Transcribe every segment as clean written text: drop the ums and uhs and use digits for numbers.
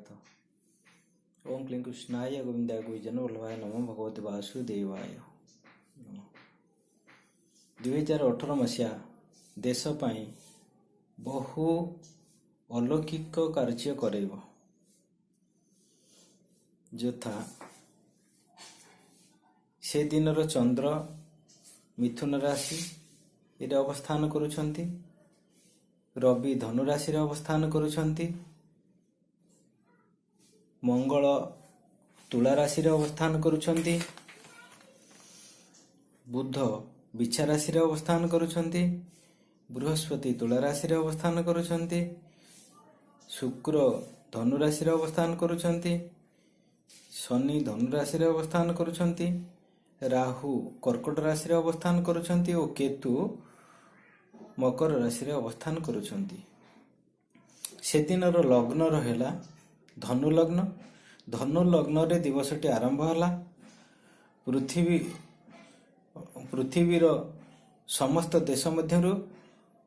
ଜଗନ୍ନାଥ। ଓಂ କ୍ଲିଂ କୃଷ୍ଣାୟ ଗୋବିନ୍ଦାୟ ଗୋପୀଜନ ବଲ୍ଲଭାୟ ନମୋ ଭଗବତେ ବାସୁଦେବାୟ ନମଃ। 2018 ମସିହା ଦେଶ ପାଇଁ ବହୁ ଅଲୌକିକ କାର୍ଯ୍ୟ କରାଇବ, ଯଥା ସେ ଦିନର ଚନ୍ଦ୍ର ମିଥୁନ ରାଶିରେ ଅବସ୍ଥାନ କରୁଛନ୍ତି, ରବି ଧନୁ ରାଶିରେ ଅବସ୍ଥାନ କରୁଛନ୍ତି, ମଙ୍ଗଳ ତୁଳା ରାଶିରେ ଅବସ୍ଥାନ କରୁଛନ୍ତି, ବୁଧ ବିଛା ରାଶିରେ ଅବସ୍ଥାନ କରୁଛନ୍ତି, ବୃହସ୍ପତି ତୁଳା ରାଶିରେ ଅବସ୍ଥାନ କରୁଛନ୍ତି, ଶୁକ୍ର ଧନୁ ରାଶିରେ ଅବସ୍ଥାନ କରୁଛନ୍ତି, ଶନି ଧନୁ ରାଶିରେ ଅବସ୍ଥାନ କରୁଛନ୍ତି, ରାହୁ କର୍କଟ ରାଶିରେ ଅବସ୍ଥାନ କରୁଛନ୍ତି ଓ କେତୁ ମକର ରାଶିରେ ଅବସ୍ଥାନ କରୁଛନ୍ତି। ସେଦିନର ଲଗ୍ନ ରହିଲା ଧନୁ ଲଗ୍ନ। ଧନୁ ଲଗ୍ନରେ ଦିବସଟି ଆରମ୍ଭ ହେଲା। ପୃଥିବୀର ସମସ୍ତ ଦେଶ ମଧ୍ୟରୁ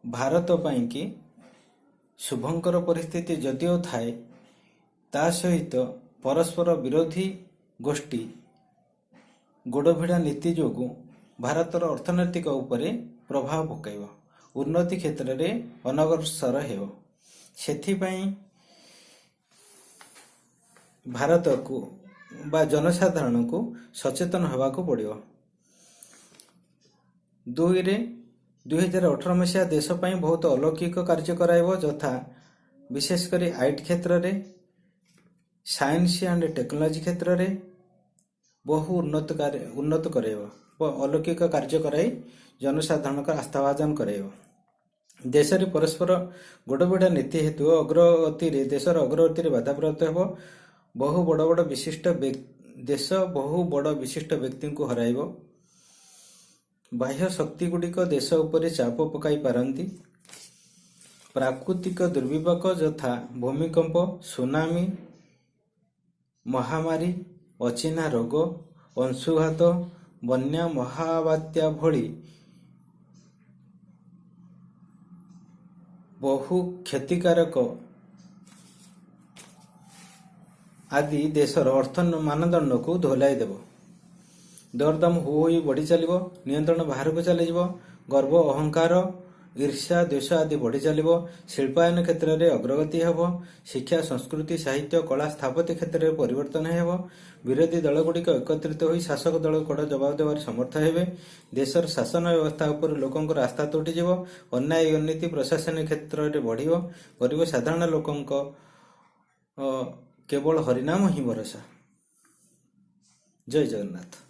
ଭାରତ ପାଇଁକି ଶୁଭଙ୍କର ପରିସ୍ଥିତି ଯଦିଓ ଥାଏ, ତା ସହିତ ପରସ୍ପର ବିରୋଧୀ ଗୋଷ୍ଠୀ ଗୋଡ଼ଭିଡ଼ା ନୀତି ଯୋଗୁଁ ଭାରତର ଅର୍ଥନୈତିକ ଉପରେ ପ୍ରଭାବ ପକାଇବ, ଉନ୍ନତି କ୍ଷେତ୍ରରେ ଅନଗ୍ରସର ହେବ। ସେଥିପାଇଁ ଭାରତକୁ ବା ଜନସାଧାରଣଙ୍କୁ ସଚେତନ ହେବାକୁ ପଡ଼ିବ। ଦୁଇରେ 2018 ମସିହା ଦେଶ ପାଇଁ ବହୁତ ଅଲୌକିକ କାର୍ଯ୍ୟ କରାଇବ, ଯଥା ବିଶେଷ କରି IT କ୍ଷେତ୍ରରେ, ସାଇନ୍ସ ଆଣ୍ଡ ଟେକ୍ନୋଲୋଜି କ୍ଷେତ୍ରରେ ବହୁ ଉନ୍ନତ କରାଇବ ଓ ଅଲୌକିକ କାର୍ଯ୍ୟ କରାଇ ଜନସାଧାରଣଙ୍କ ଆସ୍ଥାଭାଜନ କରାଇବ। ଦେଶରେ ପରସ୍ପର ଗୋଡ଼ଭିଡ଼ା ନୀତି ହେତୁ ଦେଶର ଅଗ୍ରଗତିରେ ବାଧାପ୍ରାପ୍ତ ହେବ। ବହୁ ବଡ଼ ବଡ଼ ବିଶିଷ୍ଟ ଦେଶ ବହୁ ବଡ଼ ବିଶିଷ୍ଟ ବ୍ୟକ୍ତିଙ୍କୁ ହରାଇବ। ବାହ୍ୟ ଶକ୍ତିଗୁଡ଼ିକ ଦେଶ ଉପରେ ଚାପ ପକାଇ ପାରନ୍ତି। ପ୍ରାକୃତିକ ଦୁର୍ବିପାକ ଯଥା ଭୂମିକମ୍ପ, ସୁନାମି, ମହାମାରୀ, ଅଚିହ୍ନା ରୋଗ, ଅଂଶୁଘାତ, ବନ୍ୟା, ମହାବାତ୍ୟା ଭଳି ବହୁ କ୍ଷତିକାରକ ଆଦି ଦେଶର ଅର୍ଥ ମାନଦଣ୍ଡକୁ ଦୋହଲାଇ ଦେବ। ଦରଦାମ ହୁ ହୋଇ ବଢ଼ି ଚାଲିବ, ନିୟନ୍ତ୍ରଣ ବାହାରକୁ ଚାଲିଯିବ। ଗର୍ବ, ଅହଙ୍କାର, ଈର୍ଷା, ଦ୍ୱେଷ ଆଦି ବଢ଼ି ଚାଲିବ। ଶିଳ୍ପାୟନ କ୍ଷେତ୍ରରେ ଅଗ୍ରଗତି ହେବ। ଶିକ୍ଷା, ସଂସ୍କୃତି, ସାହିତ୍ୟ, କଳା, ସ୍ଥାପତ୍ୟ କ୍ଷେତ୍ରରେ ପରିବର୍ତ୍ତନ ହେବ। ବିରୋଧୀ ଦଳଗୁଡ଼ିକ ଏକତ୍ରିତ ହୋଇ ଶାସକ ଦଳକୁ କଡ଼ା ଜବାବ ଦେବାରେ ସମର୍ଥ ହେବେ। ଦେଶର ଶାସନ ବ୍ୟବସ୍ଥା ଉପରେ ଲୋକଙ୍କର ଆସ୍ଥା ତୁଟିଯିବ। ଅନ୍ୟାୟ, ଅନୀତି ପ୍ରଶାସନିକ କ୍ଷେତ୍ରରେ ବଢ଼ିବ। ଗରିବ ସାଧାରଣ ଲୋକଙ୍କ କେବଳ ହରିନାମ ହିଁ ଭରସା। ଜୟ ଜଗନ୍ନାଥ।